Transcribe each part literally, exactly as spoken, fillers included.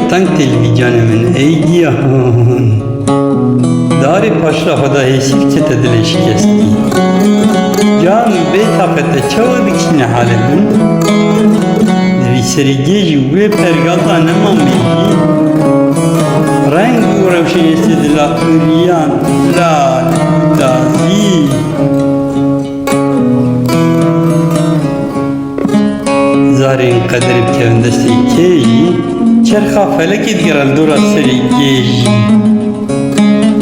Teng tê li vî canê min ey giyan. Darê paşla xwe da hêsî çete dilê şikestî. Can bê taqet e, çawa dikişîne halê min? Di vî serî gêjî wê pergal da nema mêjî. Reng û rewşên hêsê dila ûriyan, lal û dazî. Zarên qedirê bikevin destê kê jî, çerxa felekê digere li dora serê gê jî.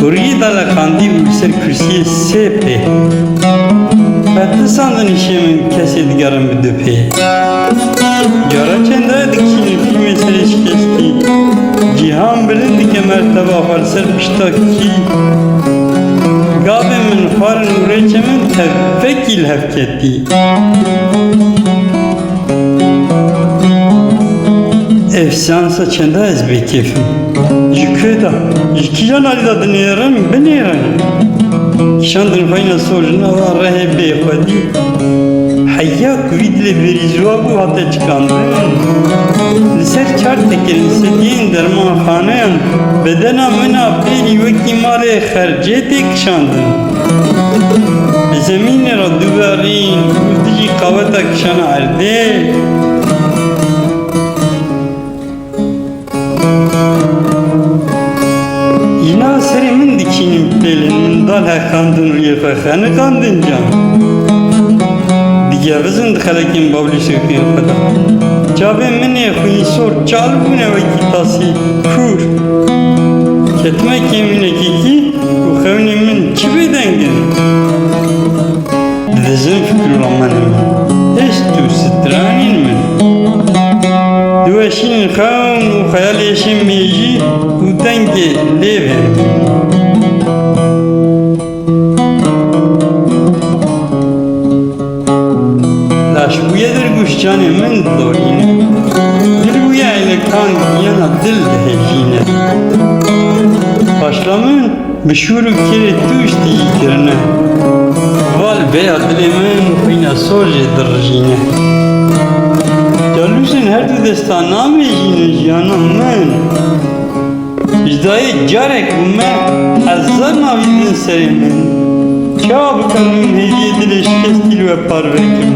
Huriyê daleqandî û li ser kursiyê sê pê. Fetisandin hişê min kesê digerin bi du pê. Cara çenda dikişînin fîlmê serê şikestî. Cîhan bilind dike merteba xwe li ser pişta kî. Gavên min xwarin û rêçê min tevekî li hev ketî. Ev seansa çenda ez bêkêf im. Ji ku de, ji kîjan alî de dinêrin, binêrin. Kişandin xweyna sor ji nava rehê bêxwedî. Heya ku vî dilê bêrî ziwa bû hate çikandin. Li ser çar tekirin sediyên dermanxaneyan bedena min a pêrî wekî malê xercê tê kişandin. Bi zemînê re duverîn û dijî qaweta kişana erdê. Jina serê min dikînin pêlin, min dal heqandin rûyê xwe xeniqandin can. Digevizin di xelekên bavlî sewtên xwe de. Çavên min ê xwînsor çal bûne wekî tasî kûr. Ketime kêmînekî kî û xewnên min çi bêdeng in. Didizin fikir û ramanên min, hêst û stranên min. Diweşînin xewn û xeyalê hişê mêjî û dengê lêvên min. Laş bûye dirgûş canê min dilorîne. Dil bûye elekan giyana dil dihejîne. Paşla min bi şûr û kêrê tûş tijî kirine. Val vêya dilê min xwîna sor jê dirijîne. Calûsên her du desta namêjîne jiyana min. Ji dayê carek bûme, ezar navîtin serê min. Çawa bikarim hêviyê dilê şikestî li we parve kim?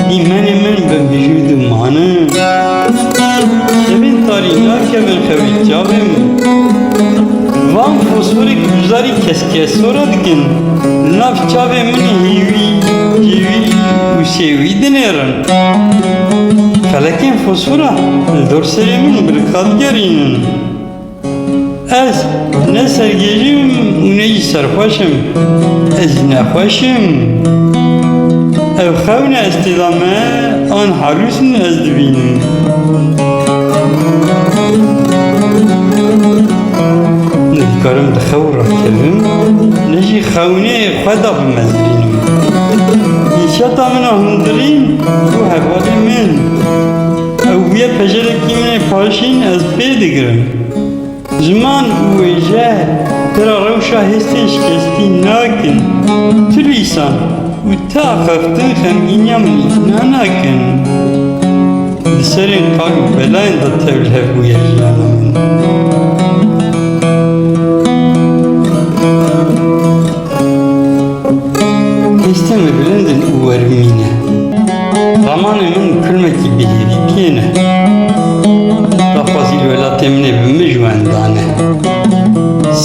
Dîmenê min bi mijûl dimane. Şevên tarî nakevin xewê çavê min. Van fosforê ku zarî keskesora dikin, li nav çavê min hêwî, cêwî û sêwî dinêrin. Felekên fosfora li dor serê min bi rika digerînin. Ez ne sergêj im û ne jî serxweş im. Ez jî nexweş im. Ev xewn e ez tê de me, an halûs in ez dibînim. Ne dikarim di xew rakevim, ne jî xewnê xwe de bimezirînim. Hîsiyata min a hundirîn û hevalê min. Ew bûye pejelekî min ê paşîn ez pê digirim. Ziman û wêje te re rewşa hêstê şikestî nakin. Tu lîsan û tu axaftin xemgîniya min îqna nakin. Di serên qal û belayên de tev li hev bûye jiyana min. Hêstê me bilind in û werimî ne. Ramanê min kulmekî bêhêvî pê ne. Daxwazî li welatê min ê bi min ji wenda ne.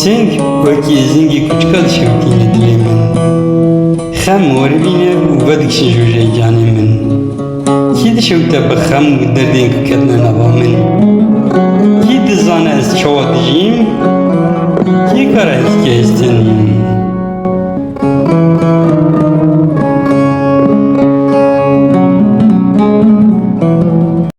Sing wekî êzingê kuçika dişewitîne dilê min. Xem werimî ne û vedikişin ji wijeyê canê min. Kî dişewite bi xem û derdên ku ketine nava min? Kî dizane ez çawa